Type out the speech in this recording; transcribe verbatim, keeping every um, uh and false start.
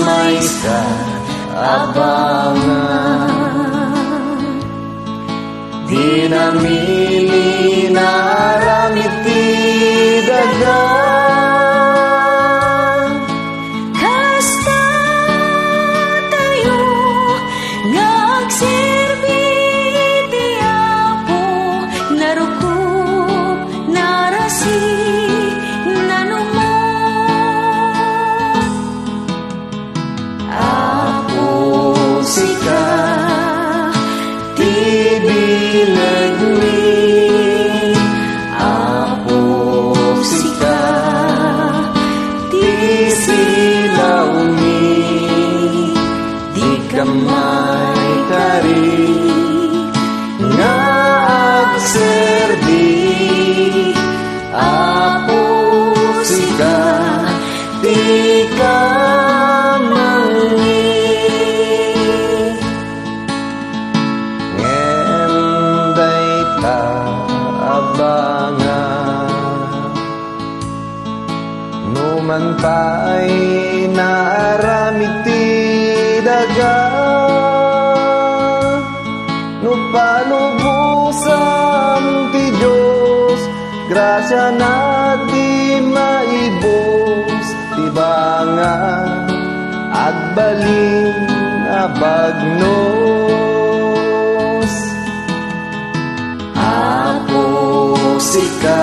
maysa a banag. Dinamili nga aramid ti daga. Kasta tayo nga agserbi ti Apo, narukop, narasik, nanumot. Apo, sika ti bilegmi. Apo, sika ti silawmi. Dika maikari nga agserbi. Apo, sika ti kamangngit. Ngem dayta a banag, no man pay naaramid ti daga, no palubosan ti Dios, grasiana ti maibus ti banag, agbalin a bagnos. Apo, sika